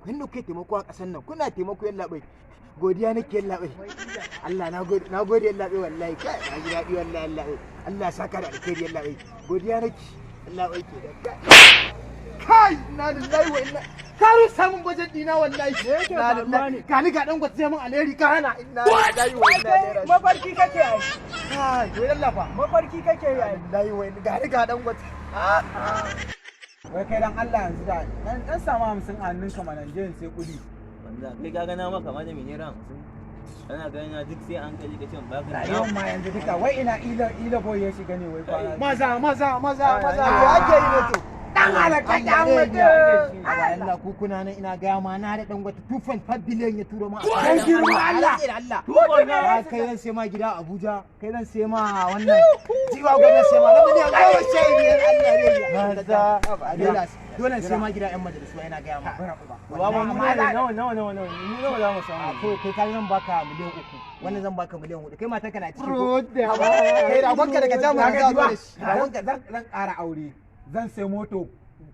Yanda kuke taimako a ƙasar nan, kuna taimako, yallaɓai. Godiya nake, yallaɓai. Allah na gode, na gode, yallaɓai, wallahi. Kai, na ji daɗi wallahi, yallaɓai. Allah ya saka da alkhairi, yallaɓai. Godiya nake. Yallaɓai ke da kai. Inna lillahi wa inna, ka rusa min budget dina wallahi. Yake Inna faruwa lillahi. ne? Ka ni ga dan gwatse min alheri ka hana. Inna lillahi wa inna ilaihi raji'un. Mafarki kake ai. Kai, wai Allah fa. Mafarki kake yi ai. Lillahi wa inna, ga ni ga dan gwatse. Wai kai, dan Allah, yanzu da dan samu 50 a hannunka mana, je in sai kudi. Wanda kai ka gana maka ma da mai ₦50, kana ganin na duk sai an hankali ka ce in baka. Rayuwar ma yanzu duka, wai ina ila boy ya shiga ne wai kwana? Maza, maza, maza, maza, me ake yi ne to? Dan halaka dan mutum. Allah, ku kuna nan, ina gaya ma, na da Dangote 2.5 billion ya turo ma. Dan girman Allah. Allah. Allah. Kai zan sai ma gida a Abuja, kai zan sai ma wannan jiwa gwamnati, sai ma na miliyan 15 Allah ne. Maza. Dole dole sai ma gida yan majalisu, ina gaya ma. Ba mu ne, nawa nawa nawa nawa mu nawa za mu samu? To, kai ka zan baka miliyan 3, wannan zan baka miliyan 4. Kai mata kana ciki ko? Kai. Kai, ragonka daga Jamus za a zo da shi. Ragonka zan ƙara aure. Zan sai moto.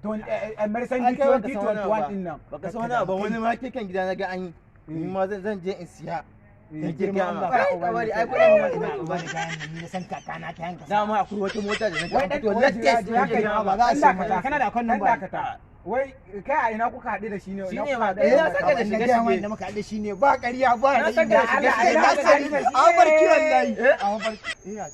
Mercedes Ai, kai baka san wani abu 2021 ba. din nan. Baka san wani abu, wani ma kekan gida na ga an yi. Ni ma zan je in siya. Dan girman Allah. Kai, ka bari, ai kuɗin ma Ina uba da kayan nan, ni na san kakana ta yanka. Dama akwai wata mota da na ga Wai an dan fito wai jira latest. jira kai. Ba za a Dan sai mata. dakata. Kana da account Dan number? dakata. Wai kai, a ina kuka haɗu da shi ne? Shi Ina ne kuka ma, haɗu eh, da na shi? saka da Na shige gaya ma shige. inda muka haɗu shi ne ba ƙarya ba Na saka da shige Allah shige. ka sani a mafarki wallahi. Eh? A mafarki, yes.